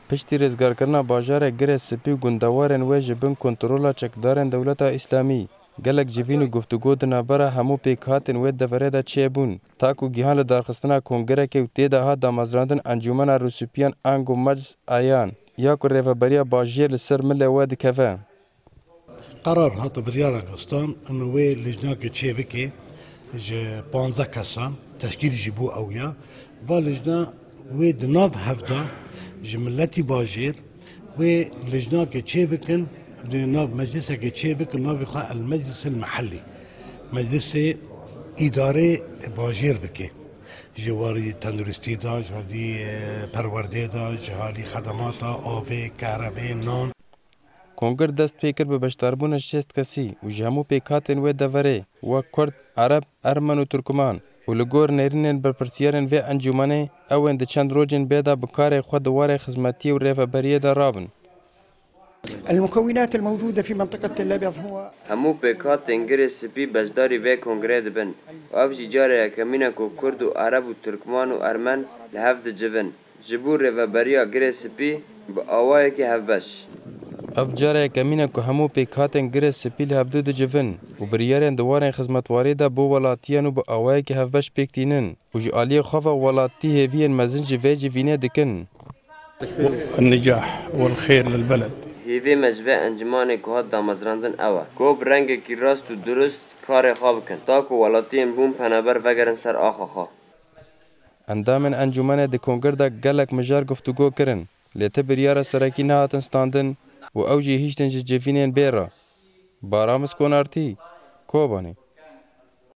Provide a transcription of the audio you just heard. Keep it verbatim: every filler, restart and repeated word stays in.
Piştî rizgarkirina bajarê Girê Spî û gundewarên wê ji bin kontrola çekdarên Dewleta Îslamî, gelek civîn û guftûgo di navbera hemû pêkhatên wê deverê de çêbûn, ta ku gihan li darxistina kongrekê û tê de hat damezrandin Encûmena Rûspîyan ango Meclis Ayan, ya ku rêveberiya bajêr li ser milê wê dikeve. Qerar hate biryara gostan, ino wê lijnakê çê bike ji panzdeh kesan, teşkîl jî bû ew ya. Va lijna wê di nav hev de ji miletî bajêr wê lijnakê çê bikin, di nav meclisekê çê bikin, navê xwe El Meclis El Mehellî, meclisê îdarê bajêr bike. Ji warî tenduristî de, ji warî, e, perwerdê de, ji halî xedemata, avê, kerebê, nan. Kongir dest pê kir bi beşdarbûna şêst kesî û ji hemû pêkhatên wê deverê, wek Kurd, Ereb, Ermen û Turkman û li gor nêrînên berpirsyarên vê encûmenê, ew ên di çend rojên bê de bi karê xwe di warê xizmetiyê û rêveberiyê de rabin. المكونات الموجودة في منطقة تل أبيض هو Hemû pêkhatên Girê Spî beşdarî vê kongreyê dibin û ev jî cara yekemîn e ku Kurd û Ereb û Turkman û Ermen li hev dicivin. Ji bo rêveberiya Girê Spî bi awayekî hevbeş. Ev cara yekemîn e ku hemû pêkhatên Girê Spî li hevdu dicivin û biryarên di warên xizmetwarî de bo welatiyan û bi awayekî hevbeş pêk tînin û ji aliyê xwe ve welatî hêviyên mezin ji vê civînê dikin. النجاح والخير للبلد. Hêvê me ji vê encûmanê ku hat damezrandin ew e, ku bi rengekî rast û durust karê xwe bikin, ta ku welatiyên bûn penaber vegerin ser axa xwe. Endamên encûmenê di kongir de gelek mijar guftûgo kirin, lê ti biryara serekî nehatin standin û ew jî hiştin ji civînên bê re. Baramis Konartî, Kobanê.